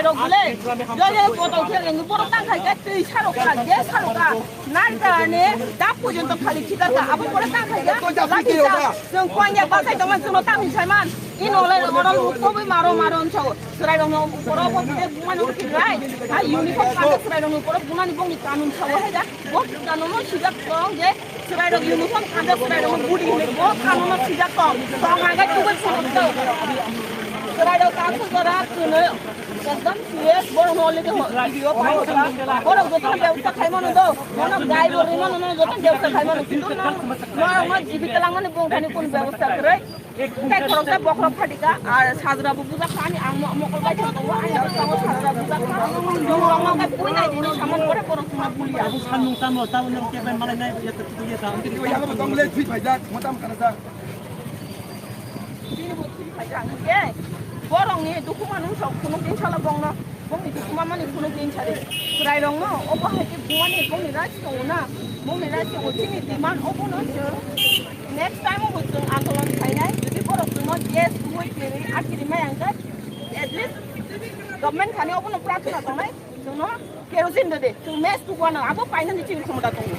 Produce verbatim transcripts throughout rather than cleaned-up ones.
Rok bole, yo yo poto khe reng boro tang khai khe twi saro ka, je saro ka. Nal ka ne da porjonto khali khita ta, abo boro tang khai khe lati sa. Jong kwanya ba khai tong man, jong tang hin sai man. Ino le oro lu ko bi maro maro on sao. Chwrai rok no boro bo bide buma no khit rai. A uniform ka chwrai rok no boro buna ni bong ni kanun sao hai da. Bo kanun no sijak tong je chwrai rok uniform ka chwrai rok budi hinwi bo kanun no sijak tong. Tong ha ga tubui phone to. Chwrai rok ka jora kuno. Ekdom serious, borok no already ho, video paitha. Borok joto no bebostha khai mano do. Mono gai bo ri mano, no joto bebostha khai mano. Kintu no, no, no, jibit lang mani bung thani kun bebostha kwrwi. Tei khoroksa bokhorok phatika, ar sajra bo bujak kha ani ang mo-, mokol bai thang tongo, ani ang tongo sajra bujak kha. Borok no kai pui nai dini samon pore borok tuma bulia. Abo sanung tamo, tamo nang khe bai malai nai, ya tu ya ta. Ko ya bo tong le thui phai jak, mo tam kana jak. Bini bo thui phai jak, hingke borokni dukhu mano wngkha, khunuk din salo bongno, bongni dukhu mamani khunuk din sari. Chwrairokno obo hai khe bumani bongni rights tongo na, bongni rights tongo, chini demand obono chwng next time obo chwng andolon khainai, jodi borok chwngno yes, twi, kiri, a kiri maya hwnkhe, at least government thani obono prarthana tongnai. Chwngno kerosene de de, chwng match tukwano, abo painani chini khomota tongo.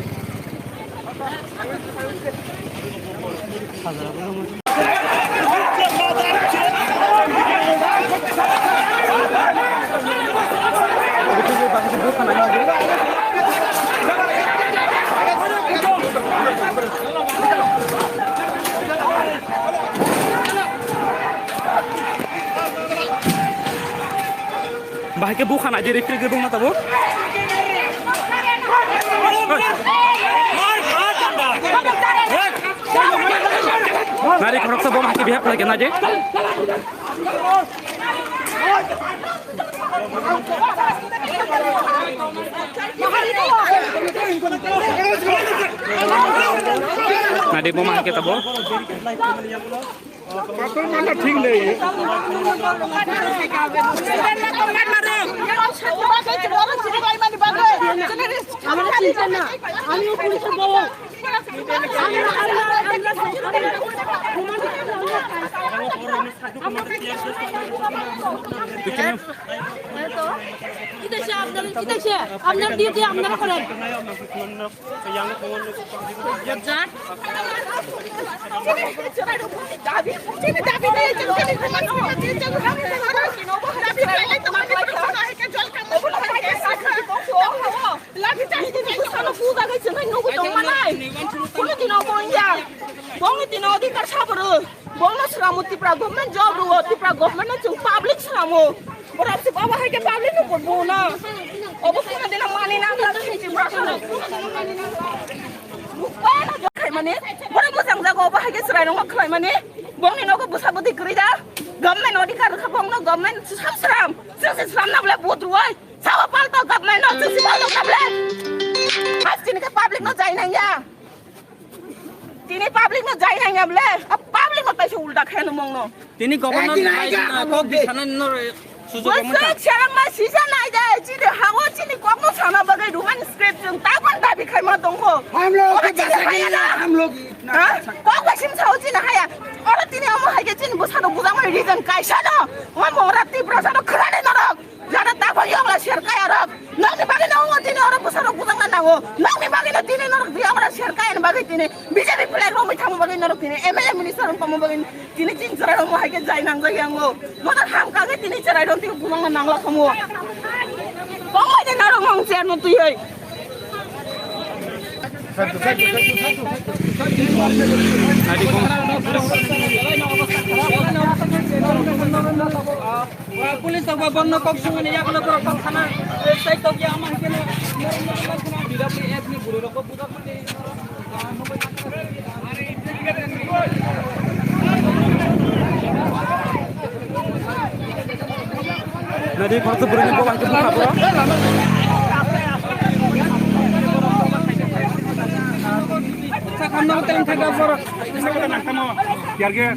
Bahai ke bukha na jere kri kri bung na tabo. Nari khoroksa bo bahai ke bihar khlai ke na je. Nadi bo bahai ke tabo. Patol mana thik nei. Amar chinta na, ami police babo. কিতা সে আপনার, কিতা সে আপনার ডিউটি আপনারা করেন। Bongni tino odhikar saboro, bongno swnamo Tipra government job rwo, Tipra government no chwng public swnamo. Borok se baba hai khe public no bo na. Obo khuna dina mani na kha Tipra swnamo. Rukpa na khaimani, borok bwsang jago obo hai khe chwrai rok khlaimani. Bongni nogo bwsa bwtwi kwrwi da. Government odhikar kha bongno government sam sram. Sisi sram na bole vote rwai. Sawa palto government no sisi palto kable. Has chini khe public no jai nang ya. Tini public no jai nang ya bole. A public no taisi ulta khe no mong no. Tini governor Ekdin bai aja, na kok di sana no sujok mo ta. Bwswk serang ma sisa nai de, chini hago chini kok no sana bagwi Roman script jung ta kon dabi khai ma tong kho. Ham log Oro ki chini basa haya ki na, na. Ham log ki na. Ha? Kok bai sim sao chini haya. Oro tini omo hai ke chini bwsa no bujang mai reason kaisa no. Omo ora Tipra sa no khra de norok. Jara ta ko yong la ser kaya rok. Nokni bagwi no ngo tini oro bwsa rok bujang na nango. Nokni bagwi no tini norok yong la ser kaya ni bagwi tini B J P flag romwi thangma bagwi norok tini M L A minister romwi thangma bagwi tini chini chwrai rok mo hai khe jai nang jai yango. Motor ham kagwi tini chwrai rok tini bujang na nangla khamu. Kongoi de norok mong cher no twi hoi. Police rok ba bono kok sungani yakulo borok kok sana, eh, sai tok ya ama hikeno, B W F ni buri rok bo budak mani. Nadi khoroksa bwrwini bola hwnkhe bukha bro. Sakhamno tei thaka borok. Yarge,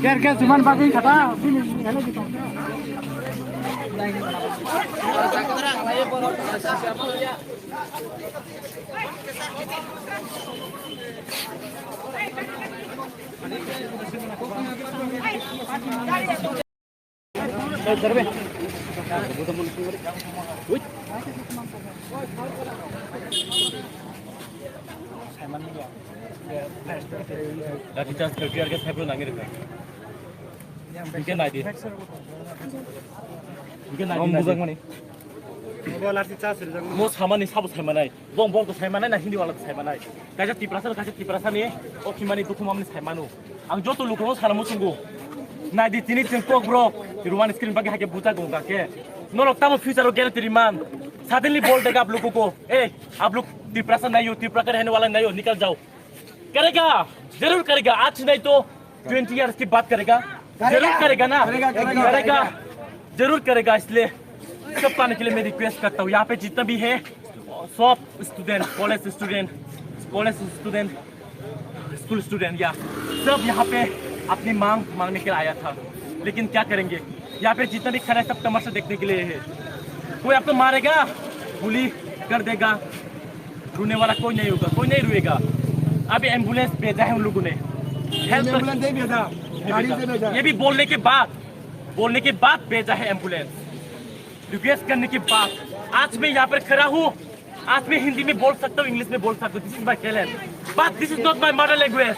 yarge juman bagwi khata. Lathi charge khe tear gas thaipro nangwi rwkha. Hingke nai di. Hingke nai di, nai di. Mo samani sabo saimanai. Bong bong to saimanai na Hindi wala to saimanai. Kaisa Tiprasa, kaisa Tiprasa ni o khimani dukhu mamni saimanu. Ang joto lukurok sana muchungo. Nai di tini chwng kok bro. Roman screen bagi hake buta gonga ke. Norok tamo future o guarantee man. Suddenly bol dega abluk ko. Eh, abluk Tiprasa nayo, Tipra kar hene wala nayo, nikal jao. करेगा, जरूर करेगा। आज नहीं तो twenty years की बात करेगा। जरूर करेगा ना? करेगा, करेगा। करेगा। जरूर करेगा। इसलिए सब आने के लिए मैं रिक्वेस्ट करता हूँ, यहाँ पे जितना भी है, सब student, college student, college student, school student, या सब यहाँ पे अपनी मांग मांगने के लिए आया था। लेकिन क्या करेंगे, यहाँ पे जितना भी खड़ा है, सब तमाशा देखने के लिए है। कोई आपको मारेगा, गोली कर देगा, रोने वाला कोई नहीं होगा, कोई नहीं रोएगा। अभी एम्बुलेंस भेजा है उन लोगों ने। हेल्प कर एम्बुलेंस नहीं भेजा, नहीं गाड़ी भेजा। से भेजा। ये भी बोलने के बाद, बोलने के बाद भेजा है एम्बुलेंस। रिक्वेस्ट करने के बाद आज मैं यहाँ पर खड़ा हूँ। आज मैं हिंदी में बोल सकता हूँ, इंग्लिश में बोल सकता हूँ, this is my talent, but this is not my mother language।